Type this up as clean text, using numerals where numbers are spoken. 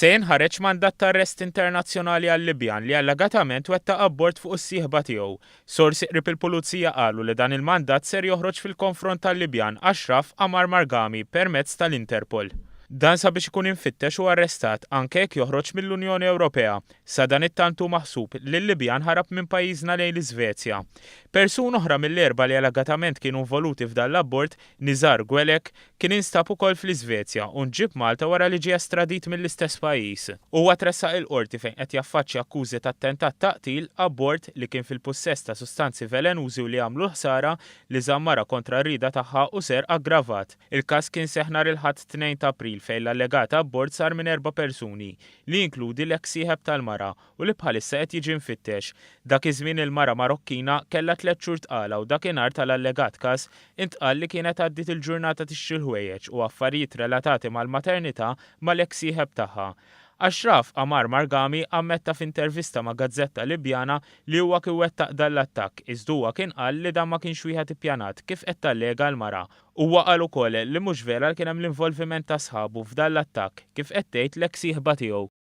Se jinħareġ mandat ta' arrest internazzjonali għal-Libjan li allegatament wettaq abort fuq is-sieħba tiegħu. Sorsi qrib il-Pulizija qalu li dan il-mandat ser joħroġ fil-konfront tal-Libjan Ashraf Amar Margami permezz tal-Interpol. Dan sabiex ikun imfittex u arrestat anke jekk joħroġ mill-Unjoni Ewropea. Sadanittant hu maħsub li l-Libjan ħarab minn pajjiżna lejn l-Iżvezja. Persuna oħra mill-erbgħa li allegatament kienu involuti f'dan l-abort, Nizar Guelek, kien instab ukoll fl-Iżvezja u nġieb Malta wara li ġie estradit mill-istess pajjiż. Huwa tressaq il-Qorti fejn qed jaffaċċja akkużi ta' attentat ta' qtil, abort, li kien fil-pussess ta' sustanzi velenużi u li għamlu l-ħsara, li żamm mara kontra r-rieda tagħha u serq aggravat. Il-każ kien seħħ nhar il-Ħadd 2 ta' April fejn l-allegat abort sar minn erba' persuni, li jinkludi l-eks sieħeb tal-mara u li bħalissa qed jiġi mfittex. Dak iż-żmien il-mara Marokkina kellha tliet xhur tqala u dakinhar tal-allegat każ intqal li kienet għaddiet il-ġurnata tixtri l-ħwejjeġ u affarijiet relatati mal-maternità mal-eks sieħeb tagħha. Ashraf Amar Margami ammetta f'intervista ma' gazzetta Libjana li huwa kien wettaq dan l-attakk iżda huwa kien qal li dan ma kienx wieħed ippjanat kif qed tallega l-mara. Huwa qal ukoll li mhux vera li kien hemm l-involviment ta' sħabu f'dan l-attakk kif qed tgħid l-eks sieħba tiegħu.